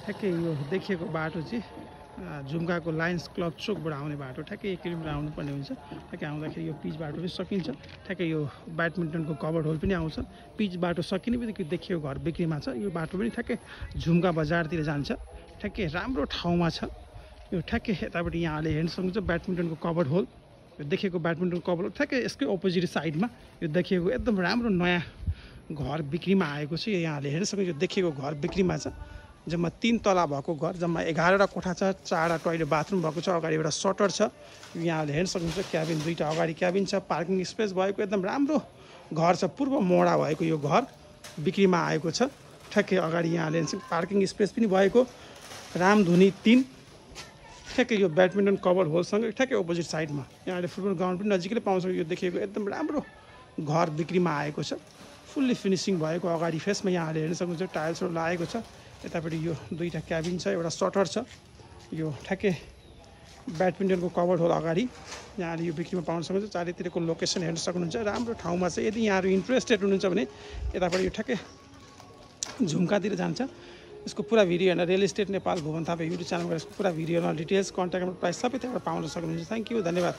ठ्याक्कै यो देखिएको बाटो चाहिँ झुम्काको लायन्स क्लब चोकबाट आउने बाटो ठ्याक्कै 1 किलोमिटर आउनुपर्ने हुन्छ। ठ्याक्कै आउँदाखेरि यो पिच बाटो पनि सकिन्छ। ठ्याक्कै यो ब्याडमिन्टनको कभर्ड होल पनि आउँछ। पिच बाटो सकिने बित्तिकै देखिएको घर बिक्रीमा छ। यो बाटो पनि ठ्याक्कै झुम्का बजारतिर जान्छ। ठ्याक्कै राम्रो ठाउँमा छ। यो ठ्याक्कै यतापट्टि यहाँले हेर्न सक्नुहुन्छ ब्याडमिन्टनको कभर्ड होल। यो देखिएको ब्याडमिन्टन कभर्ड होल ठ्याक्कै यसकै अपोजिट साइडमा यो देखिएको एकदम राम्रो नयाँ घर बिक्रीमा आएको छ। यहाँले हेर्न सक्नुहुन्छ यो देखिएको घर बिक्रीमा छ। जम्मा 3 तला भएको घर, जम्मा 11वटा कोठा छ, 4वटा टोयलेट बाथरुम भएको छ, अगाडि एउटा सटर छ। यहाँले हेर्न सक्नुहुन्छ क्याबिन 2टा अगाडि क्याबिन छ, पार्किङ स्पेस भएको एकदम राम्रो घर छ। पूर्व मोडा भएको यो घर बिक्रीमा आएको छ। ठ्याक्कै अगाडि यहाँले पार्किङ स्पेस पनि भएको, रामधुनी 3। ठ्याक्कै यो ब्याडमिन्टन कभर होलसँग ठ्याक्कै अपोजिट साइडमा यहाँले फुटबल ग्राउन्ड पनि नजिकै पाउँछ। यो देखिएको एकदम राम्रो घर बिक्रीमा आएको छ। फुल्ली फिनिसिङ भएको अगाडि फेसमा यहाँले हेर्न सक्नुहुन्छ टाइल्सहरू लागेको छ। यतापट्टि यो 2टा क्याबिन छ, एउटा सटर छ। यो ठ्याक्कै ब्याडमिन्टनको कभर होल अगाडि यहाँले यो बिक्रीमा पाउन सक्नुहुन्छ। चारैतिरको लोकेसन हेर्न सक्नुहुन्छ, राम्रो ठाउँमा छ। यदि यहाँहरू इन्ट्रेस्टेड हुनुहुन्छ भने यतापट्टि यो ठ्याक्कै झुम्कातिर जान्छ। यसको पुरा भिडियो हेर्न real estate Nepal Bhuwan Thapa YouTube च्यानलमा यसको पुरा video details contact number price सबै त्यहाँबाट पाउन सक्नुहुन्छ। थ्याङ्क यू, धन्यवाद।